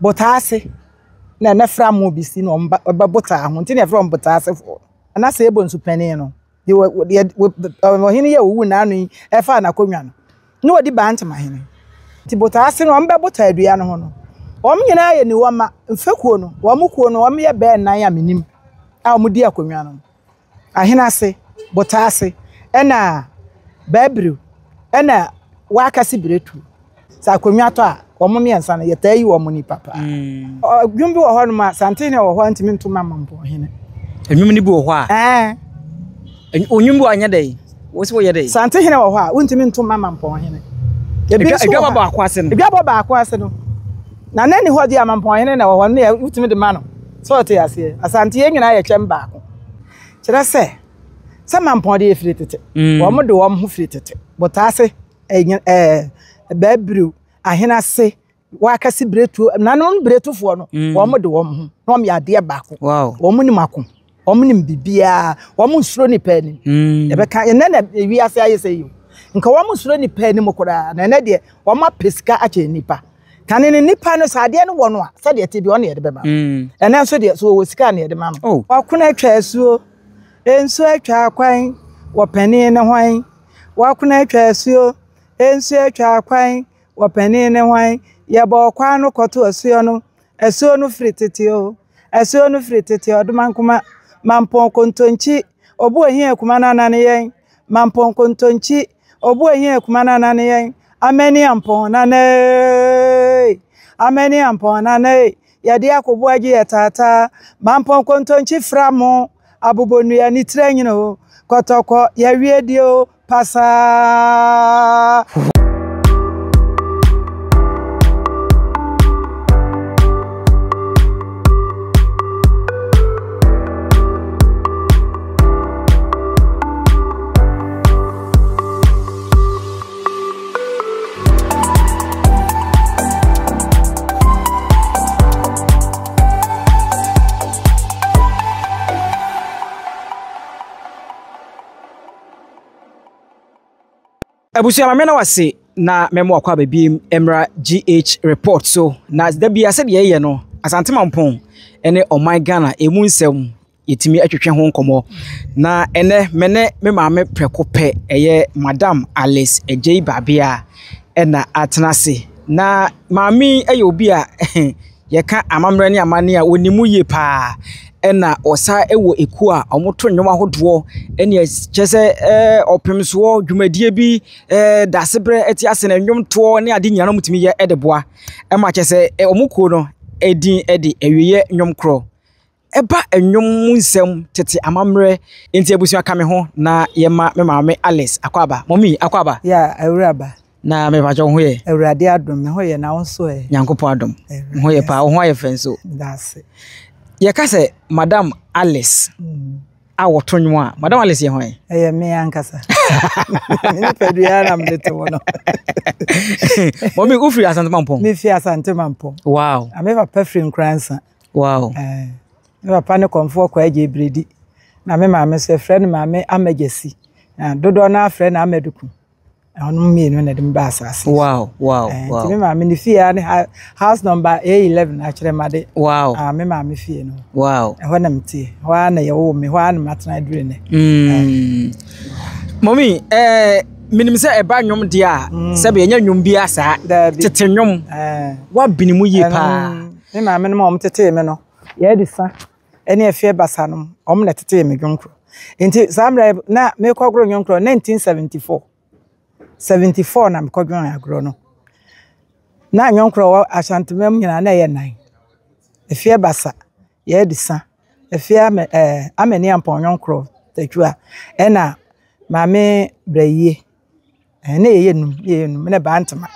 Botaase na ɛnɛ fra mo bi si na wɔn ba bɛbotaa ho nti na yɛfrɛ wɔn botaasefoɔ. Na sɛ yɛbɔ nsu panin no, deɛ ɔhene yi a ɔwu n'ano yi ɛfaa n'akonnwa no, na ɔdi Bantama hene. Nti botaase no wɔn bɛbotaa dua no ho no, wɔn nyinaa yɛ niwa ma mfekuo no, wɔn kuo no wɔn yɛ bɛɛ nnan a menim a wɔn di akonnwa no. Ahenase, Botaase, ɛna Bɛɛbiriw, ɛna Wakasi Biretu. Sɛ akonnwa tɔ a, wɔn mmiɛnsa no, yɛtaa yi wɔn nipa paa. Mm. Dwom bi wɔ hɔnom a, Santehene wɔ hɔ a ntumi nto ma Mampɔnhene. Nnwom no bi wɔ hɔ a? Ɛɛ. Nnwom bi wɔ anyɛ dɛ? Wo sɛ woyɛ dɛ? Santehene wɔ hɔ a, wontumi nto ma Mampɔnhene. Ebi nso wɔ hɔ. baako ase no. Edwabɔ baako ase no. Na n'ani hɔ deɛ Mampɔnhene na ɛwɔ hɔ no yɛ wotumi de ma no. Sɛ ɔte aseɛ. Asante yɛn nyinaa yɛ kyɛm baako. Kyerɛ sɛ, sɛ Mampɔn deɛ firi tete. Mm. Wɔn de wɔn ho firi tete. Botaase, ɛɛ, Bɛɛbiriw, Ahenase, Wakasi Biretuo, nanom Biretufoɔ no, mm. wɔn de wɔn ho na wɔn yɛ adeɛ baako. Wow. Wɔn nim ako. Wɔn nim biribiara. Wɔn nsuro nipa anim. Mm. Yɛbɛka ɛnɛ na wiase ayɛ sɛ yi o. Nka wɔn nsuro nipa anim koraa na ɛnɛ deɛ wɔn apɛ sika akyɛ nipa. Kane no nipa no sɛ adeɛ no wɔ no a sɛdeɛ ɛte bi ɔne yɛde bɛma no. Mm. Ɛnɛ nso deɛ so wɔwɔ sika na yɛde ma no. Oh. Ɔkono atwa asuo, nsuo atwa akwan, wɔpanin ne hwan? Wɔakono atwa asuo, nsuo atwa akwan, wɔpanin ne hwan? Yɛbɔɔ kwan no kɔto asuo no, asuo no firi tete o, asuo no firi tete ɔdomankoma, mampɔn kontonkyi, obu ohia kuma no anane yɛn, mampɔn kontonkyi, obu ohia kuma no anane yɛn, amani ampɔn nana ei, amani ampɔn nana ei, yɛde akobo agye yɛ taataa, mampɔn kontonkyi fra mo, abobonnua ne tiri anyini o, kɔtɔkɔ yɛwie die o, pasaa. Abusua ma mena wase na mɛmo akɔ aba biem mmra GH report so na da bia sɛdeɛ yɛyɛ no Asante Mampɔn ne ɔman Ghana emu nsɛm yɛtumi twetwe ho nkɔmmɔ. Na ɛnɛ me ne me maame prɛko pɛ, ɛyɛ Madam Alice Agyei Babea ɛna atena ase. Na maame yi yɛ obi a yɛka amammerɛ ne amanneɛ a ɔnim mu yie paa. Ɛna ɔsan wɔ ekuo a wɔto nnwom ahodoɔ ɛne kyerɛ sɛ ɛɛ ɔpemsoɔ dwumadie bi ɛɛ dasebrɛ te ase no nnwomtoɔ ne ade nyinaa wɔtumi yɛ de boa. Ɛma kyerɛ sɛ wɔn kuo no din de awieeɛ nnwom korɔ. Ɛba nnwom mu nsɛm, tete amammerɛ. Nti abusua ka me ho na yɛma me maame Alice akwaaba. Mɔmi, akwaaba. Yeah, awuraba. Na me pakyɛ wo ho yɛ? Awurade adom, me ho yɛ na wo nso ɛ? Nyankopɔn adom, me ho yɛ paa, wo ho ayɛ fɛ nso. Daase. Yɛka sɛ Madam Alice a wɔto nnwom a, Madam Alice yɛ hwan? Ɛyɛ me ankasa. Me nipadua na mede te wo no. Mɔmi, wofiri Asante Mampɔn? Mefi Asante Mampɔn. Wow. Na me papa firi Nkoransa. Wow. Eh, me papa ne kɔmfoɔ kɔ agye bredi. Na me maame nso yɛfrɛ no maame Amagyasi. Na dodoɔ no ara frɛ no Amaduku. Ɔno mmienu na ɛde me ba asase. Wow, wow, eh, wow. Nti me maame ne fie ne house number A11 akyerɛmade. Wow. Ah, me maame fie no. Wow. Ɛhɔ na metie. Ɛhɔ ara na yɛwoo me, ɛhɔ ara na matena aduru nnɛ. Mm. Eh. Mɔmi, eh, menim sɛ ɛba nnwom deɛ a, mm. sɛbi ɛnyɛ nnwom biara saa. Tete nnwom. Eh. Woabene mu yie paa. Me maame nom a wɔtetee me no, yɛadi sa ne afie basa nom, wɔn na ɛtetee me dwonkorɔ. Nti saa mmerɛ na mekɔgoro nnwonkorɔ 1974. 74 na mekɔdwon agorɔ no. Na nnwonkorɔ wɔ Asanteman mu nyinaa na ɛyɛ nan. Afie basa, yɛadi sa, afie ame ɛɛ Amani Ampɔn nnwonkorɔ Takyiwa, ɛna Maame Brayie. Ɛɛ na yɛyɛ num, na yɛyɛ num, na Bantama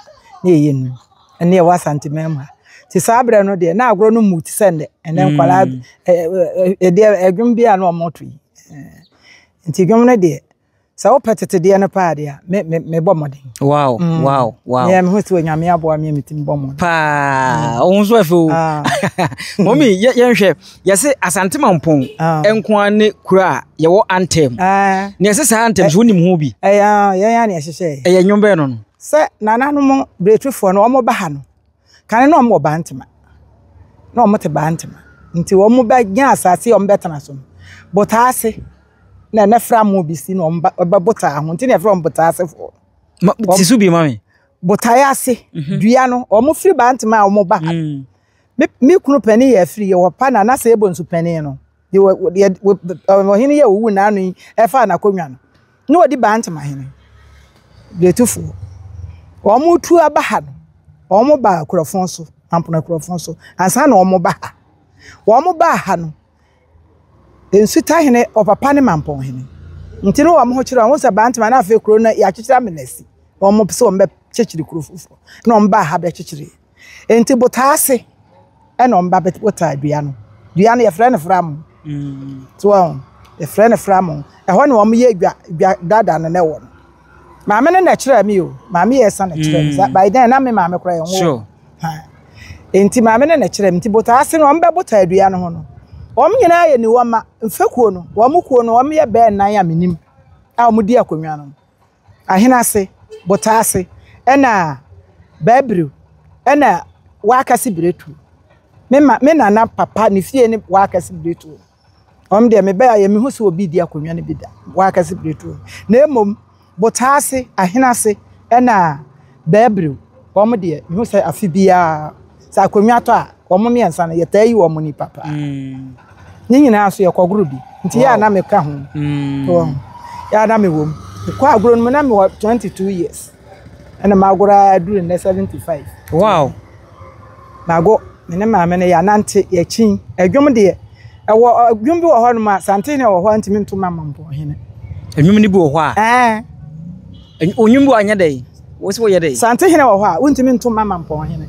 na yɛyɛ num. Ɛne ɛwɔ Asanteman mu ha. Nti saa berɛ no deɛ na agorɔ no mu te sɛ nnɛ. Ɛnɛ nkwadaa Mm. ɛdeɛ ɛdwom bi a na wɔto yi. Nti dwom no deɛ sɛ wopɛ tete deɛ no paa deɛ a me me mebɔ mmɔden. Wow, mm. wow, wow. Mea mehu sɛ Onyame aboa me a metumi bɔ mmɔden. Paa, wo nso ɛfɛ o. Ah. Mɔmi, yɛnhwɛ, yɛse Asante Mampɔn ah. nko ara ne kuro a yɛwɔ antɛm. Ah. Na yɛse saa antɛm so wonim ho bi? Ɛyɛ ah, yɛn a na yɛhyehyɛ. Ɛyɛ nnwom bɛn no no? Sɛ nananom Bretufoɔ no wɔn ba ha no, kane na wɔn wɔ Bantama. Na wɔn te Bantama. Nti wɔn bɛnya asase a wɔn bɛtena so no, Botaase na ɛnɛ Framo bi si na wɔn ba bɛ botaa ho. Nti na yɛfrɛ wɔn Botaasefoɔ. Ma, ti so bi ma me. Botae ase, mhm. dua no, wɔn firi Bantama a wɔn ba ha. Mm. Me, me kunu panin yɛ afiri, yɛ wɔ pa na na sɛ ebo nso panin no. Deɛ ɔhene yi a ɔwu n'ano yi ɛfaa n'akonnwa no, na ɔdi Bantama hene, Biretufoɔ. Wɔretu aba ha no, wɔbaa Kurɔfon so, Ampono Kurɔfon so, ansa na wɔba ha. Wɔbaa ha no, Nsutahene, ɔpapa ne Mampɔnhene. Nti ne wɔn ho kyerɛ wɔn sɛ Bantama na afei kuro no yɛakyekyere amena asi. Wɔn pɛ sɛ wɔbɛkyekyere kuro foforɔ. Na wɔbaa ha bɛkyekyere. Enti botaa ase ɛna wɔn ba bɛbotaa dua no. Dua no yɛfrɛ no framo. Mm. So wɔn yɛfrɛ no framo. Ɛhɔ na wɔn yɛ dwa dwa dada no na ɛwɔ no. Maame no na ɛkyerɛ mi o. Maame yɛ ɛsa na ɛkyerɛ mi. Mm. By then na me maame koraa yɛn wo. Sure. Enti maame no na ɛkyerɛ mi. Nti botaa ase no wɔn bɛbotaa dua no ho no. Wɔn nyinaa yɛ niwa ma mfekuo no. Wɔn kuo no wɔn yɛ bɛɛ nnan a menim a wɔn di akonnwa no. Ahenase, Botaase, ɛna Bɛɛbiriw, ɛna Wakɛse Biretuo. Me ma me nana papa ne fie ne Wakɛse Biretuo. Wɔn deɛ mebɛɛ ayɛ mehu sɛ obi di akonnwa no bi da Wakɛse Biretuo. Na mmom Botaase, Ahenase, ɛna Bɛɛbiriw, wɔn deɛ mehu sɛ afe biara sɛ akonnwa tɔ a wɔn mmiɛnsa no yɛtaa yi wɔn nipa paa. Mm. Ne nyinaa nso yɛkɔgoro bi. Nti yɛ a na meka ho. Mm. Yɛ a na mewɔ mu. Mekɔ agorɔ no mu na mewɔ 22 years. Ɛna magoro ara duru nnɛ 75. Wow. Mago, me ne maame no yɛanante, yɛkyin. Ɛdwom deɛ, ɛwɔ ɛdwom bi wɔ hɔ nom a, Santehene wɔ hɔ a ntumi nto ma Mampɔnhene. Ɛnwom no bi wɔ hɔ a? Ɛɛ. Nnwom bi wɔ anyɛ dɛ? Wo sɛ woyɛ dɛ? Santehene wɔ hɔ a, wontumi nto mma Mampɔnhene.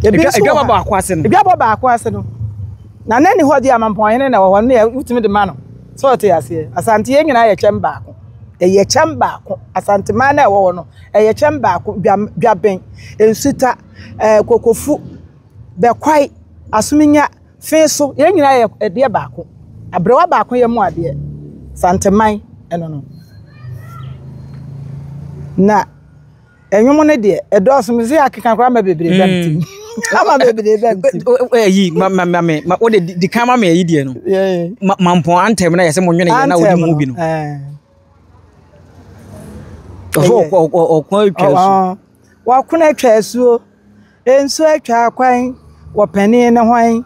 Ebi nso wɔ hɔ. baako ase no. Edwabɔ baako ase no. Na na ni hɔ deɛ Mampɔnhene na ɛwɔ hɔ no deɛ wotumi de ma no. Sɛ ɔte aseɛ. Asante yɛn nyinaa yɛ kyɛm baako. Ɛyɛ kyɛm baako. Asanteman na ɛwɔ hɔ no, ɛyɛ kyɛm baako. Dwa, Dwaben, Nsuta, ɛɛ Kokofu, Bɛkwae, Asominya, Fe so, yɛn nyinaa yɛ ɛdeɛ baako. Aberewa baako yɛ mu adeɛ. Santeman, ɛno no. Na ɛnwom no deɛ, ɛdɔɔso. Me sɛ akeka koraa ma bebree bɛm ti. Mm. Ama bebree bɛm ti. Ɛyi, ma ma ma me, ma wode di kan ma me ɛyi deɛ no. Ma mampɔn antɛm na yɛ sɛ mo nwene yɛ na wodi mu bi no. Ɔsɛ ɔko atwa asuo. Wɔko atwa asuo. Nsuo atwa kwan wɔ panin ne hwan?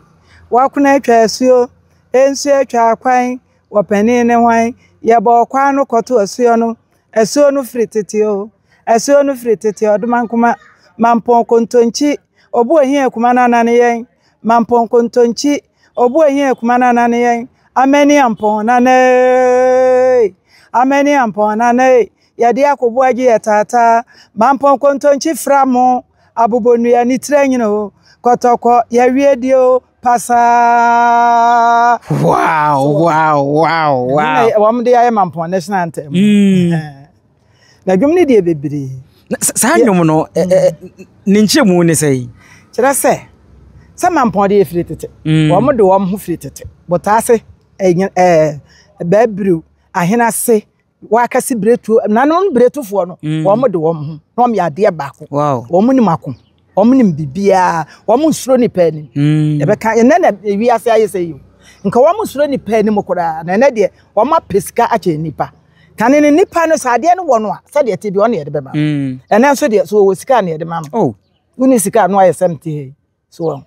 Wɔakono atwa asuo, nsuo atwa kwan wɔ panin ne hwan? Yɛbɔɔ kwan no kɔto asuo no, asuo no firi tete o, asuo no firi tete Ɔdomankoma, Mampɔn kontonkyi, obu ohia kuma no anane yɛn, Mampɔn kontonkyi, obu ohia kuma no anane yɛn, Amani ampɔn nana ei, Amani ampɔn nana ei, Yɛde akoboa gye yɛ taataa. Mampɔn kontonkyi fra mo abobɔnua ne tiri anyini o. Kɔtɔkɔ yɛwie die o pasaa. Wow, wow, wow, wow. Wɔn de ayɛ Mampɔn national anthem. Mm. Na dwom no deɛ bebree. Saa nnwom no, ne nkyerɛmu ne sɛ? Kyerɛ sɛ, sɛ Mampɔn de yɛ firi tete. Mm. Wɔn de wɔn ho firi tete. Botaase, ɛɛ, bɛɛbiriw, ahenase, Wɔakɛse biretuo, nanom biretufoɔ no, mm. wɔn de wɔn ho na wɔn yɛ adeɛ baako. Wɔn nim ako, wɔn nim biribiara, wɔn nsuro nipa anim. Mm. Yɛbɛka ɛnɛ na wiase ayɛ sɛ yi o. Nka wɔn nsuro nipa anim koraa na ɛnɛ deɛ wɔn apɛ sika akyɛ nipa. Kane ne nipa no sɛ adeɛ no wɔ no a sɛdeɛ te bi ɔno yɛde bɛma no. Mm. Ɛnɛ nso deɛ so wɔwɔ sika na yɛde ma no. Oh. Wonni sika no ayɛ sɛm te hɛ. So wɔn.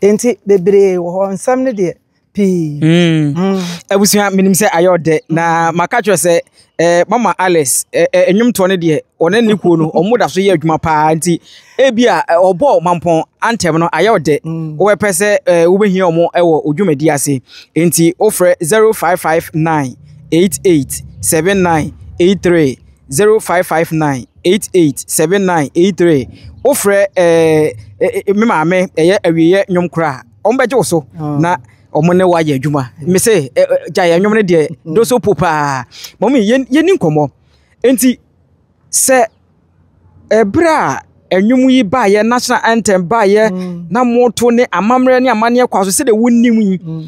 Enti bebree wɔ hɔ nsɛm no deɛ pii. Mm. Mm. Abusua menim sɛ ayɛ ɔdɛ na maka kyerɛ sɛ eh, mama Alice eh, eh, nnwomtoɔ no deɛ ɔne ne kuo no ɔmo da so yɛ adwuma paa nti ebi a eh, ɔbɔ mampɔn antɛm no ayɛ ɔdɛ mm. wobɛpɛ sɛ eh, wobɛhia ɔmo wɔ odwumadi ase nti wofrɛ 0559 88 79 83 0559 88 79 83 wofrɛ ɛɛ eh, me maame ɛyɛ awieɛ nnwom koraa wɔn bɛgye wo so ah. na wɔn ne wayɛ adwuma me se gya yɛ nnwom no deɛ mm. doso po paa mɔmi yɛni nkɔmmɔ nti sɛ ɛberɛ a nnwom yi baayɛ national anthem baayɛ mm. na moto ne amammerɛ ne amanneɛ kwa so sɛdeɛ wonim yi mm.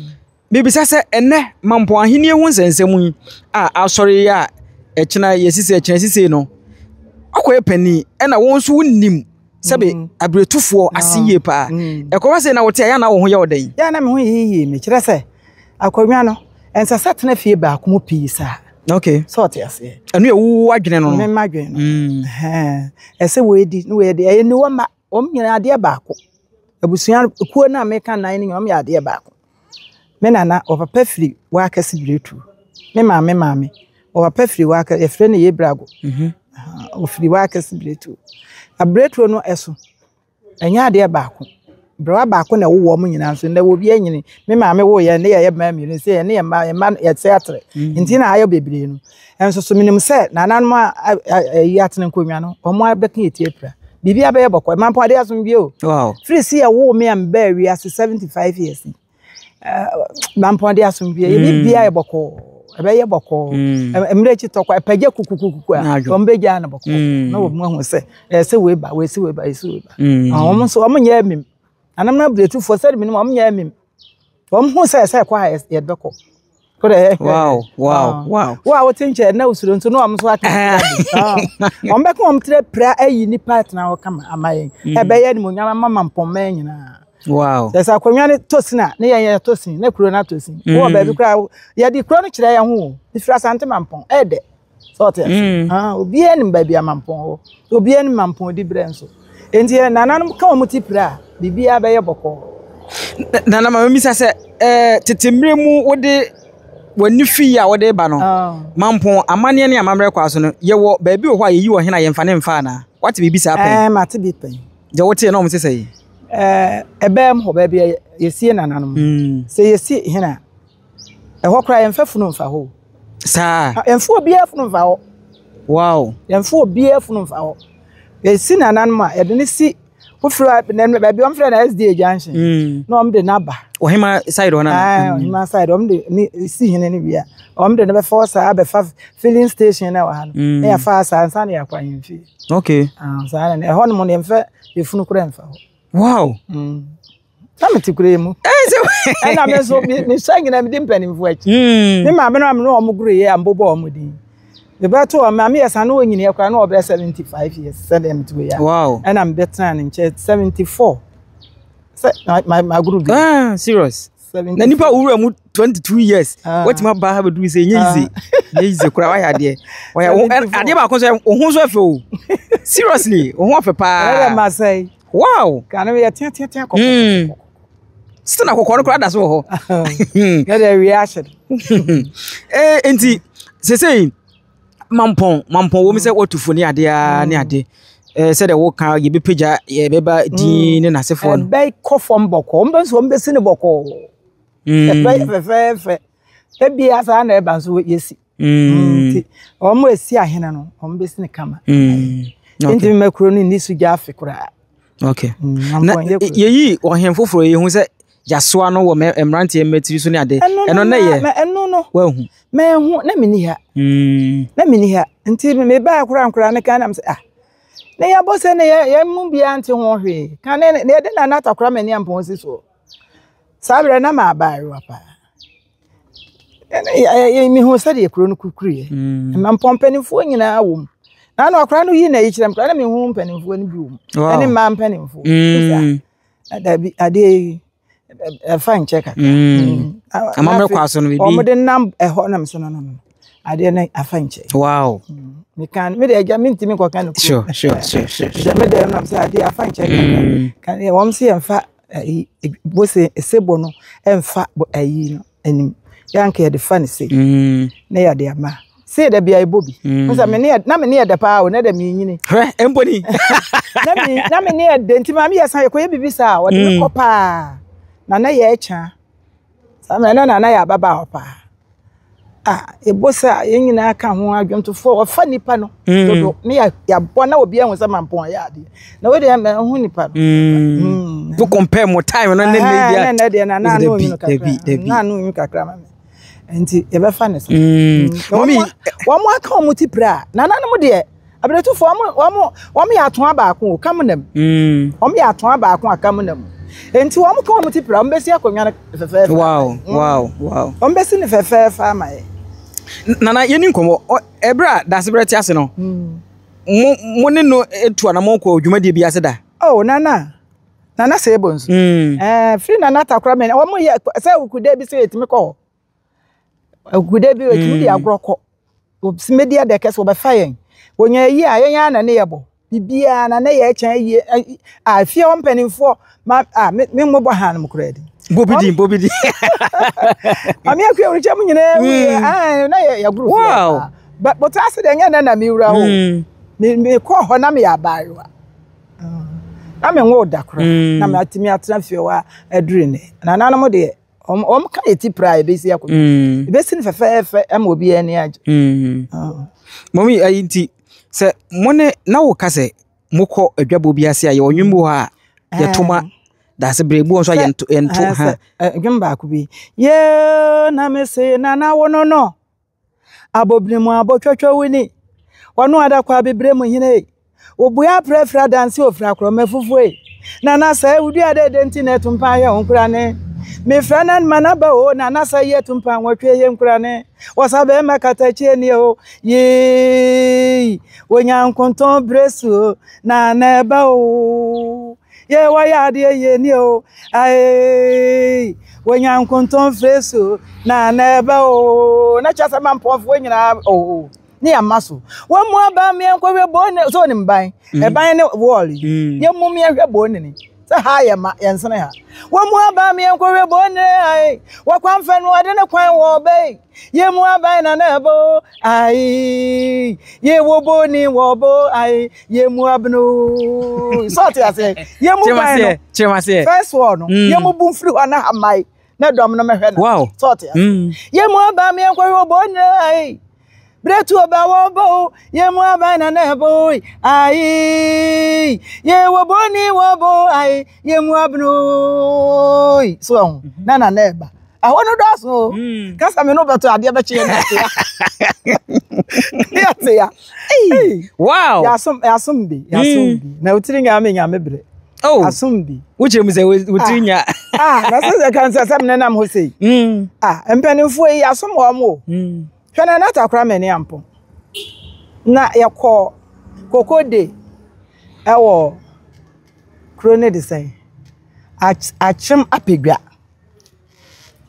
Mibisa sɛ, ɛnnɛ Mampɔn Ahenni ho nsɛnsɛm yi a asɔre yi a ɛkyena yɛsi sɛ ɛkyena sisei no, akɔyɛ panin ɛna wɔn nso wonim Sɛbe mm. abiretufoɔ ase yie paa. Mm. Ɛkɔba sɛ na wote a, yɛ na wo ho yɛ wo dɛn? Yɛ na me ho yiyi me kyerɛ sɛ akonnwa no ɛnsɛ sɛ tena fie baako mu pii saa. Okay. Sɛ ɔte aseɛ. Ɛno yɛ wo adwene no no. Me ma adwene no. Mm. Ɛsɛ wɔadi na wɔadi ɛyɛ ne wɔn ma wɔn nyinaa adeɛ baako. Abusua kuo no a meka nan no nyinaa wɔn yɛ adeɛ baako. Me nana ɔpapa firi Wakɛse Biretu. Me maame maame ɔpapa firi Wakɛse yɛfrɛ no Yebrago. Mhm. Ɔfiri Wakɛse Biretu. Abiretuo no ɛso ɛnyɛ adeɛ baako. Berewa baako na ɛwowɔ wɔn nyinaa nso nnɛ obi anyini. Me maame woo yɛn ne yɛyɛ mmaa mmienu sɛ yɛne yɛn mma yɛn mma yɛsɛ atere. Mm. Nti na ayɛ bebree no. Nso so menim sɛ nananom a ayi atena nkonnwa no wɔn abɛka yɛ ti apira. Biribi abɛyɛ bɔkɔ. Ɛma mpo adeɛ asomdwie o. Wow. Firi si yɛwoo me a mebaa wiase 75 years yi. Mampɔn de asomdwie. Yɛ biribiara yɛ bɔkɔɔ. Ɛbɛyɛ bɔkɔɔ. Mmerɛ akyi tɔkɔ ɛpɛgya kukukuku a wɔn bɛgyaa no bɔkɔɔ. Na wɔn ahu sɛ ɛsɛ wei ba wei sɛ wei ba ɛsɛ wei ba. Wɔn nso wɔn nyɛ amim. Anam na abiretufoɔ sɛde menim wɔn nyɛ amim. Wɔn hu sɛ ɛsɛ ɛkɔ a yɛde bɛkɔ. Wow, wow, wow. Wo a wote nkyɛn na wosuro nso na wɔn nso aka. Wɔn bɛka wɔn tiri pira ayi nipa atena hɔ kama ama yɛn. Ɛbɛyɛ animuonyam ama mampɔnman nyinaa. Wow. Sɛ sɛ akonnwa no tɔ sin a ne yɛn yɛ tɔ sin na kuro no atɔ sin. Wɔ baabi koraa yɛde kuro no kyerɛ yɛn ho o. Efiri Asante Mampɔn ɛɛdɛ. Sɛ ɔte ase. Mm. Ah, obiara nim baabi a Mampɔn wɔ. Obiara nim Mampɔn di berɛ nso. Enti yɛn nananom ka wɔn ti pira a, biribiara bɛyɛ bɔkɔɔ. Nana ma misa sɛ, ɛɛ tete mmerɛ mu wode w'ani fi yi a wode ba no, ah. Mampɔn amanneɛ ne amammerɛ kwa so no, yɛwɔ baabi wɔ hɔ a yɛyi ɔhene a yɛmfa ne mfa anaa? Wate biribi saa pɛn? Ɛɛ, mate bi pɛn. Deɛ wotee na wɔn sɛ sɛ yi? Ɛɛ, ɛbɛn mu hɔ baabi a yɛsie nananom. Mm. Sɛ yɛsi hene a, Ɛhɔ koraa yɛmfa funu mfa hɔ o. Saa. Ah, yɛmfa obiara funu mfa hɔ. Wow. Yɛmfa obiara funu mfa hɔ. Yɛsi nananom a yɛde ne si wofiri baabi wɔn frɛ no SDA junction. Mm. Na wɔn de n'aba. Ɔhema side hɔ nana. Ah, ɔhema side wɔn de ne si hene ne wia. Wɔn de ne bɛfa saa abɛfa filling station na wɔ ha no. Mm. Na yɛfa saa nsa na yɛakɔ ahemfie. Okay. Ah, saa na ɛhɔ nom no yɛmfa efunu koraa mfa hɔ. Wow. Mm. Na mete kuro yi mu. Ɛna me nso mesua nyina medi mpanimfoɔ akyi. Hmm. Me maame no a me ne wɔn goro yɛ a mbobɔ wɔn din. Mebɛto wɔn maame yɛ san na wɔnyini koraa na ɔbɛyɛ 75 years sɛdeɛ mete wei a. Wow. Ɛna mebɛtena ne nkyɛn 74. Sɛ magoro bi. Ah, serious. Na nipa owura mu 22 years. Ah. Watumi aba ha bɛduru sɛ ɛnyɛ easy. Ah. Ɛnyɛ easy koraa wayɛ adeɛ. Wayɛ adeɛ baako nso wo ho nso ɛfɛ o. Seriously, wo ho ɔfɛ paa. Ɛyɛ masɛe. Wow! Kane yɛ teateatea kɔkɔkɔkɔ. Hmm. Still na kɔkɔɔ no koraa da so wɔ hɔ. Yɛ deɛ wia ahyɛ no. Eh, nti sesei mampɔn mampɔn wɔ mu sɛ wɔtu fo ne adeɛ ara ne hmm. ade. Eh, sɛdeɛ woka yɛbɛpagya yɛbɛba din ne n'asefoɔ no. Ɛbɛkɔ fam bɔkɔɔ wɔn bɛ nso wɔn bɛsi no bɔkɔɔ. Ɛbɛyɛ fɛfɛɛfɛ. Ebia saa na ɛba nso yɛsi. Mm. Nti wɔn a esi ahene no wɔn bɛsi no kama. Mm. Nti mma kuro no nni so gya afe koraa. Okay. Mm, na yɛyi ɔhen foforɔ yi hu sɛ yasoa no wɔ mmeranteɛ mmatiri so ne ade ɛno na yɛ ɛno no wahu mɛhu na menni ha mm. na menni ha nti mebaa koraa nkoraa ne kan nam sɛ ah na yɛabɔ sɛ ne yɛn mu biara nte ho hwee kan ne yɛde nana atakora m'ani ampɔn si soɔ saa berɛ na maabaayewa paa Mehu sɛdeɛ kuro no kukuruiɛ. Mm. Ma mpɔ mpanimfoɔ nyinaa wɔ mu. Na ano akora no yi na yi kyerɛ me koraa na mehu mpanimfoɔ no bi wɔ mu. Ɛne mmaa mpanimfoɔ. Mm. Dabi adeɛ yi ɛfa nkyɛ kakra. Mm. Amammerɛ kɔ aso no bibi. Wɔn de nam ɛhɔ nam so no no no. Adeɛ no afa nkyɛ. Wow. Meka me de agya mentumi nkɔka no kuro. Sure sure sure sure. Me de nam sɛ adeɛ afa nkyɛ kakra. Wɔn se yɛmfa ayi bose sebɔ no ɛmfa ayi no anim yɛ anka yɛde fa no sei mm. na yɛde ama sei da bia ɛbɔ bi mm. sɛ me ne na me ne yɛ dɛ paa o na dɛ menyini hwɛ mpo ni na me na me ne yɛ dɛ nti maame yɛ san yɛkɔyɛ biribi saa ɔde me kɔ mm. paa na na yɛ ɛkya Saa mmerɛ no na na yɛ ababaawa paa. Ah, yɛbɔ sɛ a yɛn nyinaa ka ho adwomtofoɔ wɔfa nipa no mm. dodo ne yɛabɔ na obi ahu sɛ mampɔn ayɛ adeɛ na wei deɛ mahu nipa no. Mm. Mm. To compare mo time no ne ne deɛ. Ne ne deɛ na na ano onwunu kakra. Na ano onwunu kakra ma me. Nti yɛbɛfa ne so. Mami wɔn aka wɔn ti pira nananom deɛ Abiretufoɔ, wɔn, wɔn, wɔn yɛ atoa baako o, kam nam. Mm. Wɔn yɛ atoa baako a kam nam. Enti wɔn ka wɔn ti pira, wɔn bɛsi akonnwa no fɛfɛɛfɛ. Wow, mm. wow, wow. Wɔn bɛsi no fɛfɛɛfɛ ama yɛ. Nana, yɛni nkɔmmɔ. Ɛberɛ a Dasebrɛ te ase no, mm. mo, mo ne no tu anamɔ kɔ dwumadie bi ase da? Oh, Nana. Nana sɛ ɛbɔ nsu. Mm. Eh, firi Nana takora mɛ. Wɔn yɛ sɛ awukuda bi sɛ yɛtumi kɔ hɔ. Awukuda bi yɛtumi de agorɔ kɔ. Wɔsi adɛ kɛse wɔbɛfa yɛn. Wɔnya ayi a yɛn ara na ne yɛ bɔ. Biribiara na ne yɛ kyɛn ayie. A fie hɔ mpanimfoɔ ma a me me mmobɔ ha nom koraa di. Bobi din, bobi din. Maame akua wura mu nyinaa wuiɛ. Ah, na yɛ yɛgoro fie. Wow. But but ase deɛ nyɛ nɛ na me wura hɔ. Me me kɔɔ hɔ na meyɛ abaayewa. Na me nwoo da koraa. Na matumi atena fie hɔ a aduru nnɛ. Nananom deɛ wɔn wɔn ka yɛ ti pra a ebesi akonnwa. Ebesi no fɛfɛɛfɛ ama obiara ani agye. Mɔmi ayi nti sɛ mo ne na wo ka sɛ mokɔ adwabɔ bi ase a yɛwɔ nnwom bi wɔ hɔ a yɛto ma daase bere bi wɔ nso a yɛnto yɛnto ha. Nnwom baako bi. Yee na me se nana wo no no. Abɔbene mu abɔtwɔtwɔ wo ni. Wɔno adakɔ abibire mu hene ei. Wobue aprɛ firi adanse ofiri akorɔma fufuo ei. Nana sɛ wodua dɛ dɛ nti na ɛtumpa yɛ wo nkura ne. Mefrɛ na ma naba o nana sɛ yɛ tumpa nwɔtwe yɛ nkura ne. Wɔsa bɛrima katakyie nie o yii. Wonya nkonton bere so na na ɛba o. Yɛ wɔyɛ adeɛ yie nie o ae wɔnya nkonton fire so na na ɛbɛ o na kyerɛ sɛ ma mpɔnfoɔ nyinaa o ne yɛ ama so wɔn mu aba mmea nkɔhwɛ bɔɔ ne so onim ban ɛban ne wɔɔl yi yɛn mu mmea hwɛ bɔɔ ne ni sɛ ha yɛ ma yɛn sene ha wɔn mu aba mmea nkɔhwɛ bɔɔ ne ae wɔkwan fɛ no ɔde ne kwan wɔ ɔbɛ yi yɛn mu aban na na ɛbɔ ae yɛ wɔ bɔɔ ni wɔ bɔ ae yɛ mu abeno sɛ ɔte aseɛ yɛ mu ban no first wall no mm. yɛ mu bu mfiri hɔ na hamae na dɔm no mɛhwɛ no sɛ ɔte aseɛ mm. yɛ mu aban mi nkɔhwɛ ɔbɔ nyina ayi berɛ tu ɔba wɔ bɔ o yɛ mu aban na na ɛbɔ ayi yɛ wɔ bɔ ni wɔ bɔ ayi yɛ mu abeno so ɛho mhm. na na na ɛba ɛhɔ no dɔɔso o hmm. kasa mi no bɛtɔ adeɛ bɛkye yɛn ase ya ne ase ya wow yasom yasom bi yasom hmm. bi na otiri nya mi nya mi brɛ oh asom bi wokyerɛ mu sɛ wotiri nya ah na sɛ sɛ kan sɛ sɛ mi nenam hɔ sei hmm. ah mpanimfoɔ yi yasom wɔn o hwɛ na nata akora mɛ ne ampo na yɛkɔ koko de ɛwɔ kuro ne de sɛn akyem apedwa.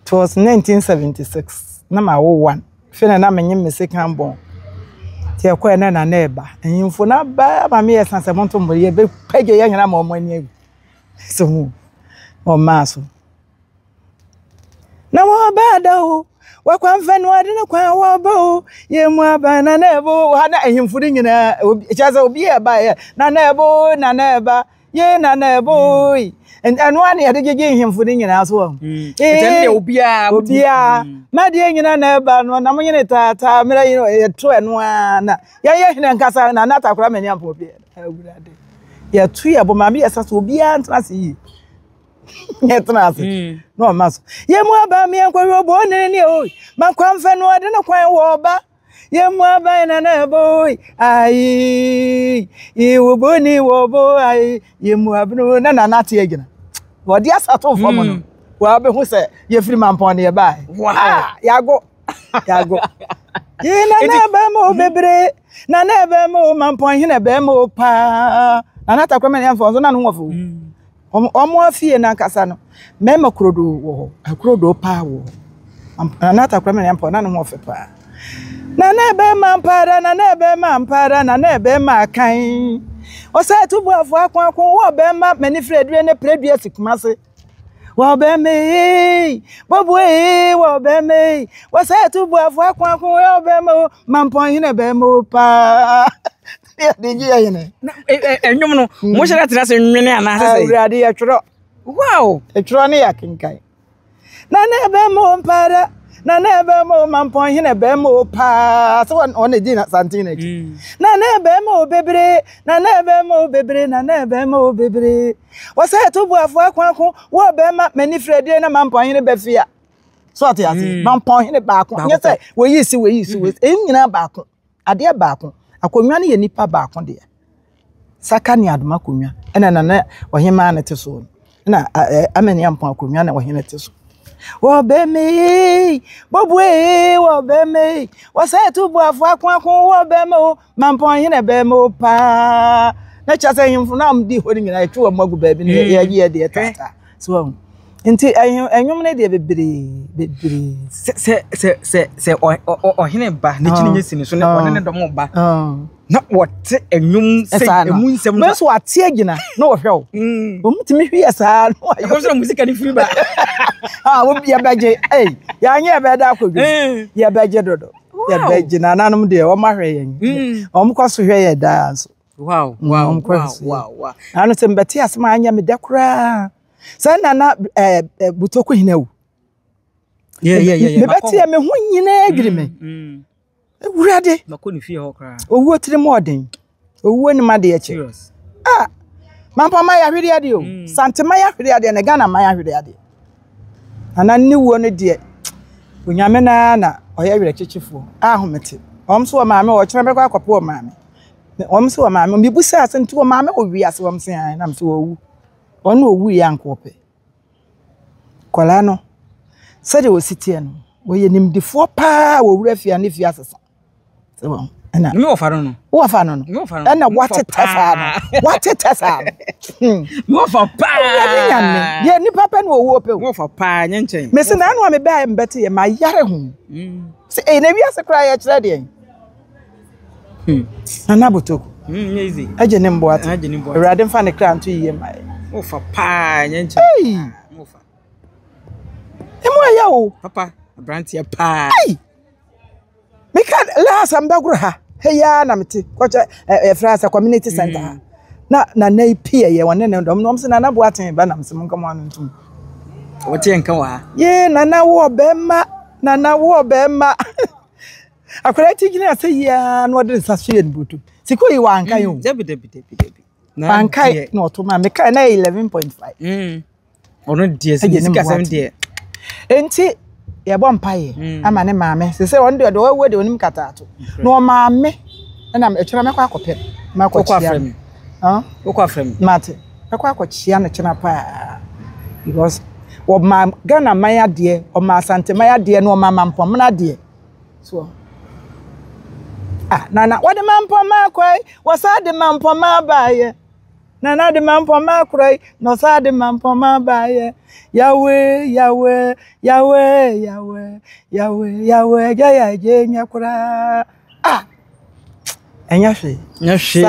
It was 1976 na mawo one. Afei na na menye me sekan bɔn. Nti ɛkɔɛ na na na ɛba. Ahemfo no aba ma meyɛ san sɛ monto mbɔ yɛbɛpagya yɛn nyinaa ma wɔn ani agu. So hu wɔmaa so. Na wɔba da o, wɔkwanfɛ no ade no kwan wɔba o, yɛn mu aba na na ɛbo ha na ahemfo no nyinaa obi kyerɛ sɛ obi a ɛba yɛ na na ɛbo na na ɛba. Yee na na ɛbɔ yi. Ɛno ara na yɛde gyegye nhemfo no nyinaa so wɔ. Ɛnti deɛ obiara. Obiara. Madeɛ nyina na ɛba no na mo nyene taataa mmerɛ yi yɛto ɛno ara na yɛyɛ hene nkasa na na atakora mani ampa obi awurade. Yɛto yɛ bo maame yɛ sa so obiara ntena ase yie. Yɛtena ase. Na ɔma so. Yɛ mu aba meɛ nkɔhwɛ ɔbɔ ne ne o. Makwamfɛ no ɔde ne kwan wɔ ɔba. Yɛmu aban na na ɛbɔ ayi iwubu ni wɔbo ayi yɛmu abunu na nana te agyina wɔde asato fam no hmm. wɔabɛhu sɛ yɛfiri mampɔn ne yɛbae ah, yɛago yɛago yi nana ɛbɛma o bebree nana ɛbɛma o mampɔn hene ɛbɛma o paa nana atakora mɛ ne yɛmfa nso na no wɔfo hmm. Wɔn afie no ankasa no, mmarima kurodoo wɔ hɔ. Akurodoo paa wɔ hɔ. Nana Atakora Mene Ampɔn, na ne ho ɔfɛ paa. Nana ɛbɛma mpaara, nana ɛbɛma mpaara, nana ɛbɛma akan. Ɔsɛ atubuafo ako ako wɔ bɛma m'ani firi adure ne pere dua si kumase. Wɔ bɛma ee, bobo ee, wɔ bɛma ee. Wɔsɛ atubuafo ako ako wɔ bɛma o, mampɔn hene bɛma o paa. Yɛde gye yɛ hene. Ɛnwom no, mo hyɛ dɛ tena ase nwene anaasɛ sɛ? Awurade yɛtwerɛ. Wow! Ɛtwerɛ ne yɛ akenkan. Na na ɛbɛma o mpaara, na na ɛbɛma o mampɔn hene ɛbɛma o paa sɛ wɔn na ɛdi santen n'akyi. Mm. Na na ɛbɛma o bebree, na na ɛbɛma o bebree, na na ɛbɛma o bebree. Wɔsɛ ɛto buafo ako ako, wɔ bɛma m'ani firi adie na mampɔn hene bɛfia. So ɔte ase, mm. mampɔn hene baako, nyɛ sɛ wɔyi si wɔyi si wɔyi si, ɛyi nyinaa baako. Adeɛ baako, akonnwa no yɛ nipa baako dea. Saka ne Adoma akonnwa ɛna Nana Ɔhemaa no te soɔ no. Ɛna Amani Ampɔn akonnwa na ɔhene te so. Wɔbɛmɛ ee, bobo ee, wɔbɛmɛ ee, wɔsɛ ɛto buafo ako ako wɔbɛmɛ o, Mampɔn hene bɛmɛ o paa. Na kyerɛ sɛ ahemfo no a wɔdi hɔ no nyinaa yɛtwe wɔn agu baabi na yɛgye yɛ deɛ taataa. So wɔn. Nti ɛnwom no deɛ bebree bebree. Sɛ sɛ sɛ sɛ sɛ ɔhene ba n'akyi ne nyɛ si ne so na ɔne ne dɔm ba. Na wɔte ɛnwom sɛ emu nsɛm. Bɛ so ate agyina na wɔhwɛ wo. Wɔn tumi hwi yɛ saa na wɔayɛ. Ɛkɔm sɛ musika ne firi ba. Ah, wo yɛbɛgye. Ei, yɛanyɛ yɛbɛda akɔdwa. Yɛbɛgye dodo. Yɛbɛgye nananom deɛ wɔn ahwɛ yɛn. Wɔn kɔ so hwɛ yɛn daa nso. Wow, wow, wow, wow, wow. Ano sɛ mbɛte asɛm a anyɛ me dɛ koraa. Sɛ nana ɛɛ eh, Butoko hene awu. Yeah, yeah, yeah, yeah. Mebɛte yɛ me ho nyinaa dwiri me. Awurade. Makɔ ne fie hɔ koraa. Owuo tiri mu ɔden. Owuo nim adeɛ kyɛ. Serious. Ah, Mampɔn ma yɛahwere adeɛ o. Sante ma yɛahwere adeɛ na Ghana ma yɛahwere adeɛ. Nana ne wuo no deɛ, Onyame no ara na ɔyɛ werɛkyekyefoɔ. Ahomete. Wɔn nso wɔ maame wɔ ɔkyena bɛkɔ akɔpɛ wɔ maame. Wɔn nso wɔ maame. Mebusaa sɛ nti wɔ maame wɔ wiase wɔn sɛ ae nam sɛ wɔwu. Wɔn na ɔwu yɛ anka ɔpɛ. Akwadaa no, sɛdeɛ ɔsi teɛ no, ɔyɛ nimdefoɔ paa wɔ wura fie a ne fie asesa. Sɛ wɔn ɛna. Me wɔfa no no. Wɔfa no no. Ɛna watetɛ saa no. Watetɛ saa no. Me wɔfa paa. Awurade nyame. Deɛ nipa pɛ na owuo pɛ o. Me wɔfa paa nyɛ nkyɛn. Mesi na ano a mebɛɛ mbɛte yɛ ma yare ho. Sɛ ɛyɛ na wiase koraa yɛkyerɛ deɛ. Nana Botoku. Agye ne mboa te. Awurade mfa ne kra nto yie ma yɛ. Wofa paa nyɛ nkyɛn. Hey! Emu ɛyɛ o. Papa, aberanteɛ paa. Hey! Meka last mbɛgoro ha. Hey ya na mete. Kɔkyɛ ɛfra sɛ community center ha. Na nana yi pii yɛ wɔne ne dɔm na wɔn sɛ nana boaten ba nam sɛ mo nka mo ano ntom. Wɔte nka wɔ ha. Yee nana wo ɔbɛma nana wo ɔbɛma. Akwadaa ti gyina ase yi ara na ɔde ne nsa so yɛ ne botom. Sika yi wankan o. Dabi dabi dabi dabi. Wankan na ɔto ma mekae na yɛ 11.5. Mm. Ɔno deɛ sɛ sika sɛm deɛ. Enti yɛbɔ mpaeɛ mm. ama ne maame sɛ sɛ ɔno deɛ ɔde ɔwɔ deɛ onim kataato na ɔmaame ɛna ɛkyerɛ mɛkɔ akɔpɛ mɛkɔ kyia no. Wokɔ afrɛ me. Mate mɛkɔ akɔkyia no kyena paa because wɔma Ghana man adeɛ ɔma Asante man adeɛ na ɔma Mampɔmena adeɛ. soɔ. Ah, nana, wɔde mampɔma kɔe, wɔsa de mampɔma baeɛ. Nana de mampɔma korɔe, na ɔsa de mampɔma baeɛ. Yahweh, Yahweh, Yahweh, Yahweh, Yahweh, Yahweh, agya yɛ agye nyɛ koraa. Ah, ɛnyɛ hwee. Ɛnyɛ hwee,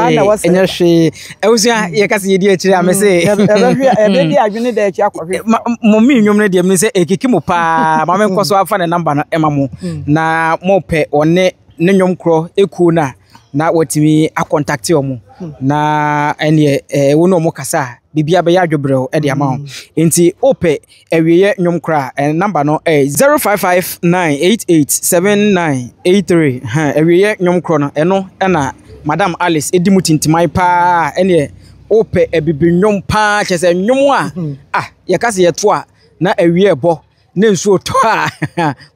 ɛnyɛ hwee. Abusua, mm. yɛka sɛ yɛdi akyire a me se. Ɛbɛdi adwene da akyi akɔhwɛ. Mo mi nnwom no deɛ me sɛ ɛkiki mo paa. Ma menkɔ so afa ne namba no ɛma mo. Mm. Na mopɛ ɔne ne nnwom korɔ ekuo no a na watumi akɔntakte wɔn. Mm. Na ɛneɛ ɛɛ wo ne wɔn kasa a biribiara bɛyɛ adwobrɛw ɛde ama wɔn. Nti wopɛ Awieɛ nnwom koraa ɛ number no ɛ 0559887983 hɛn awieɛ nnwom korɔ no ɛno ɛna Madam Alice ɛdi mu tintiman paa ɛneɛ wopɛ abibi nnwom paa kyɛ sɛ nnwom a ah yɛka sɛ yɛto a na awie ɛbɔ na nsuo tɔ a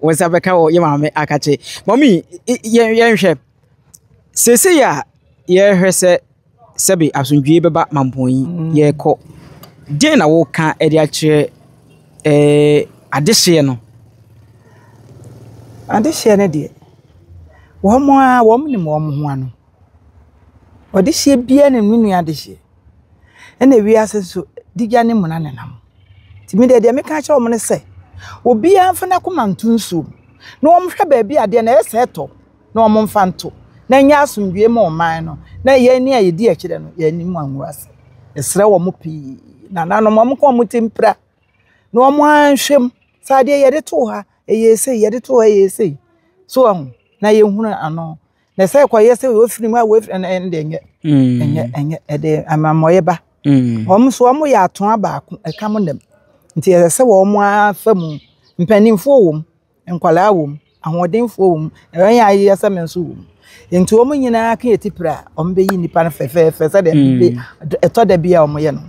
wɔn nsa bɛka wɔ yɛ maame akakye mɔmi yɛnhwɛ seesei a yɛhwɛ sɛ sɛbe asomdwoe bɛba mampɔn yi, yɛrekɔ. Deɛn na woka de akyerɛ ɛɛ adehyeɛ no? Adehyeɛ no deɛ, wɔn ara wɔnim wɔn ho ano. Ɔdehyeɛ biara nim ne nua adehyeɛ. Ɛna wiase nso, digya ne muna nenam. Nti me deɛ, deɛ meka akyerɛ wɔn ne sɛ, obiara mfa n'akoma nto nsuom na wɔnhwɛ baabi a adeɛ no ɛyɛ sɛ ɛtɔ. na wɔmfa nto, na ɛnyɛ asomdwoeɛ ma ɔman no, na yɛn a yɛdi akyire no, yɛn anim angu ase. Yɛsrɛ wɔn pii, nananom, wɔn nka wɔn ti mpira, na wɔn ara nhwɛ mu sɛ adeɛ yɛde too ha, ɛyɛ sei, yɛde too ha, ɛyɛ sei. So wɔn, na yɛhunu ano. Na sɛ ɛkɔyɛ sɛ wɔfiri mu a wɔfiri ɛno ɛno deɛ ɛnyɛ, ɛnyɛ, ɛnyɛ, ɛde amammɔeɛ ba. Wɔn nso wɔn yɛ atoa baako, ɛka mo nam. Nti ɛsɛ sɛ wɔn ara fa mu. Mpanimfoɔ wɔ mu, nkwadaa wɔ mu, ahoɔdenfoɔ wɔ mu, ɛyɛ a ayeyɛ sɛ me nso wɔ mu. Nti wɔn nyinaa ka yɛ tipire a, wɔbɛyi nnipa no fɛfɛɛfɛ sɛdeɛ mm. ɛtɔ da bi a wɔyɛ no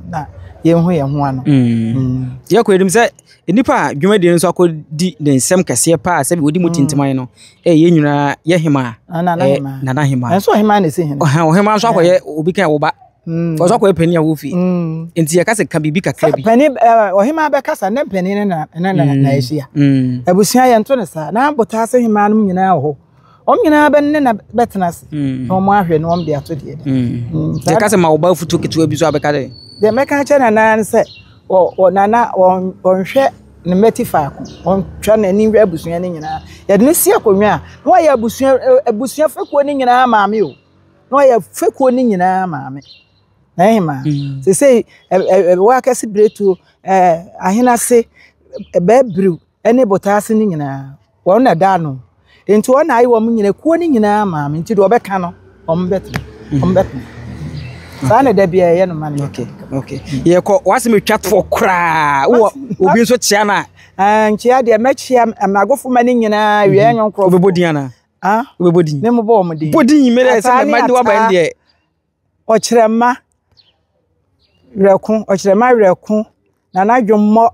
na yɛnhu yɛn ho ano. Mm. Mm. Yɛkɔ yɛnim sɛ nnipa a dwumadie no nso akɔdi ne nsɛm kɛseɛ paa sɛbi wɔdi mu mm. tintiman no ɛyɛ yɛn nyinaa yɛ hema nana hema ɛnso ɔhema na ɛsi hene ɔhema nso akɔyɛ obi kan wo ba Mm. Ɔsɔ akɔyɛ panin a wofi. Mm. Nti yɛka sɛ ka biribi kakra bi. Panin ɛɛ ɔhemaa bɛkasa ne panin ne na ne na na ahyia. Mm. Abusua yɛn to ne saa. Na abotaase hemaa nom nyinaa wɔ hɔ. Wɔn nyinaa bɛ ne na bɛtena ase mm. na wɔn ahwɛ na wɔn de ato deɛ. Mm. Mm. Sɛ kasa ma ɔba afutuo ketewa bi so abɛka dɛ. Deɛ mɛka akyerɛ nana ne sɛ wɔ wɔ nana wɔn wɔnhwɛ ne mmati faako wɔntwa n'ani hwɛ abusua no nyinaa yɛde ne si akonnwa a na wɔyɛ abusua abusua fekuo no nyinaa maame o na wɔyɛ fekuo no nyinaa maame na ɛhema mm. sesei ɛ ɛ wɔ akɛse biretuo ɛɛ ahenase bɛɛbiriw ne botaase no nyinaa, wɔn na ɛda ano. Nti wɔn na ayɛ wɔn nyinaa, kuo no nyinaa maame. Nti deɛ ɔbɛka no, wɔn bɛtena, wɔn bɛtena. Saa na da biara ɛyɛ no ma no. Okay, okay. Yɛkɔ w'asɛm etwa toɔ koraa. Wowɔ obi nso kyea no a. Ah, nkyea deɛ mɛkyea mmagofo ma no nyinaa, wia nyɛ nkorɔfoɔ. Wobɛbɔ din anaa? Ah? Wobɛbɔ din? Me mobɔ wɔn din. Bɔ din, me dɛ sɛ mɛma de waba deɛ. Ɔkyerɛma Werɛko, Ɔkyerɛma Werɛko, Nana Dwommɔ,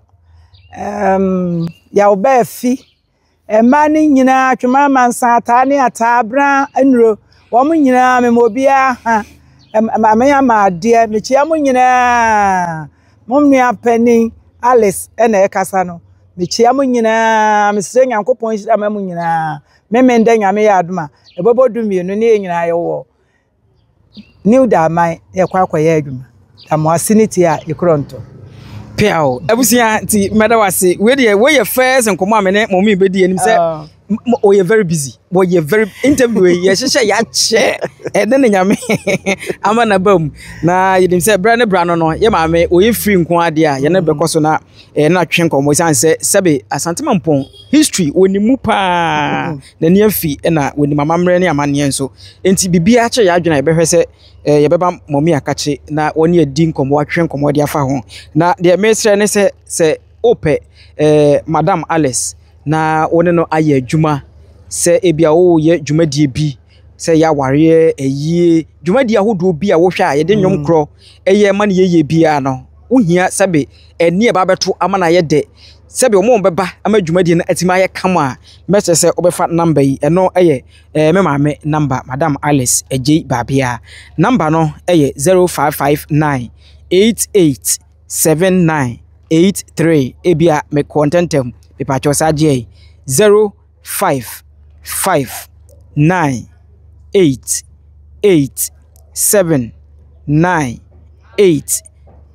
ɛɛm Yawbaafi, mmaa no nyinaa, Twema Amansan, Ataa ne Ataa, Abena Nnuro, wɔn nyinaa mema obiara ha. Maame Ama adeɛ, mekyia mo nyinaa. Mo nua panin Alice na ɛrekasa no. Mekyia mo nyinaa, mesrɛ Nyankopɔn nhyira ma mo nyinaa. Memenda Nyame yɛ adom a, ɛbɛbɔ dummienu ne yɛn nyinaa yɛwɔ New Daman na yɛkɔ akɔyɛ adwuma. Damoase ne ti a yɛkura ntɔ. Piaw. Abusua nti mɛda wase. Wei deɛ wei yɛ first nkɔmɔ a me ne mɔmi bɛdi anim sɛ ah. ɔyɛ very busy. Wɔyɛ very interview yi yɛhyehyɛ yɛakyɛ ɛne ne nyame ama na ba mu. Na yɛnim sɛ berɛ ne bra no no yɛ maame ɔyɛ free nko adeɛ a yɛne bɛkɔ so na ɛne atwe nkɔmmɔ ɛsiane sɛ sɛbe Asante Mampɔn history wɔnim mu paa. N'ani afi na wɔnim amammerɛ ne amanneɛ nso. Enti biribiara kyerɛ yɛn adwene a yɛbɛhwɛ sɛ eh, yɛbɛba Mɔmi Akakye na wɔne adi nkɔmmɔ, atwe nkɔmmɔ de afa ho. Na deɛ mesrɛ ne sɛ, sɛ wopɛ eh, Madam Alice na wo ne no ayɛ adwuma sɛ ebia woreyɛ dwumadie bi sɛ yɛ awareɛ, ayie, dwumadie ahodoɔ bi a wohwɛ a yɛde nnwom mm. korɔ ɛyɛ ma no yɛyɛ biara no, wohia sɛbe ɛne ɛba bɛto ama no ayɛ dɛ sɛbe wɔn bɛba ama dwumadie no atumi ayɛ kama a, mɛsrɛ sɛ wobɛfa number yi. Ɛno yɛ eh, me maame number, Madam Alice Agyei Baabea. Number no yɛ 0559 88 79 83. Ebia mekɔɔ ntɛntɛm, mepakyɛw saa gyeɛ yi. 05 5 9 8 8 7 9 8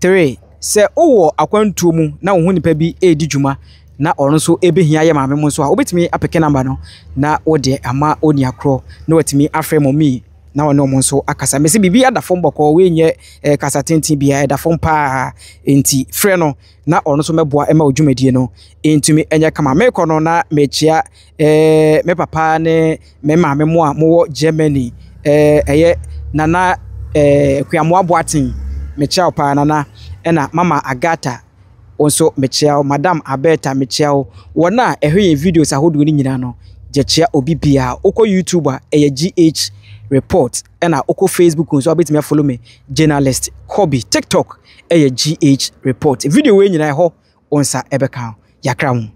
3. Sɛ wowɔ akwantuo mu na wo ho nipa bi redi dwuma na ɔno nso ɛbɛhia yɛ maame mo nso a, wobɛtumi apeke namba no na wode ama onua korɔ na watumi afrɛ mɔmii na ɔne ɔmo nso akasa. Mese biribi ada fam bɔkɔɔ, wei nyɛ eh, kasa tenten biara, ɛda fam paa. Enti frɛ no na ɔno nso mɛboa ma wo dwumadie no ntumi nyɛ kama. Mekɔ no na mekyia eh, me papa ne me maame mo a mowɔ Germany, eh, ɛyɛ Nana eh, Akuamoah Boateng, mekyia wo paa Nana, ɛna Mama Agatha, wo nso mekyia wo, Madam Alberta mekyia wo, wɔn a ɛhwɛ yɛn videos ahodoɔ no nyinaa no, yɛkyia obi biara. Wokɔ YouTube a, ɛyɛ GH Report, ɛna wokɔ Facebook nso a wobɛtumi afollow me, Journalist Kobe. TikTok ɛyɛ GH Report. Video wei nyinaa ɛhɔ wo nsa ɛbɛka. Yɛakra ho.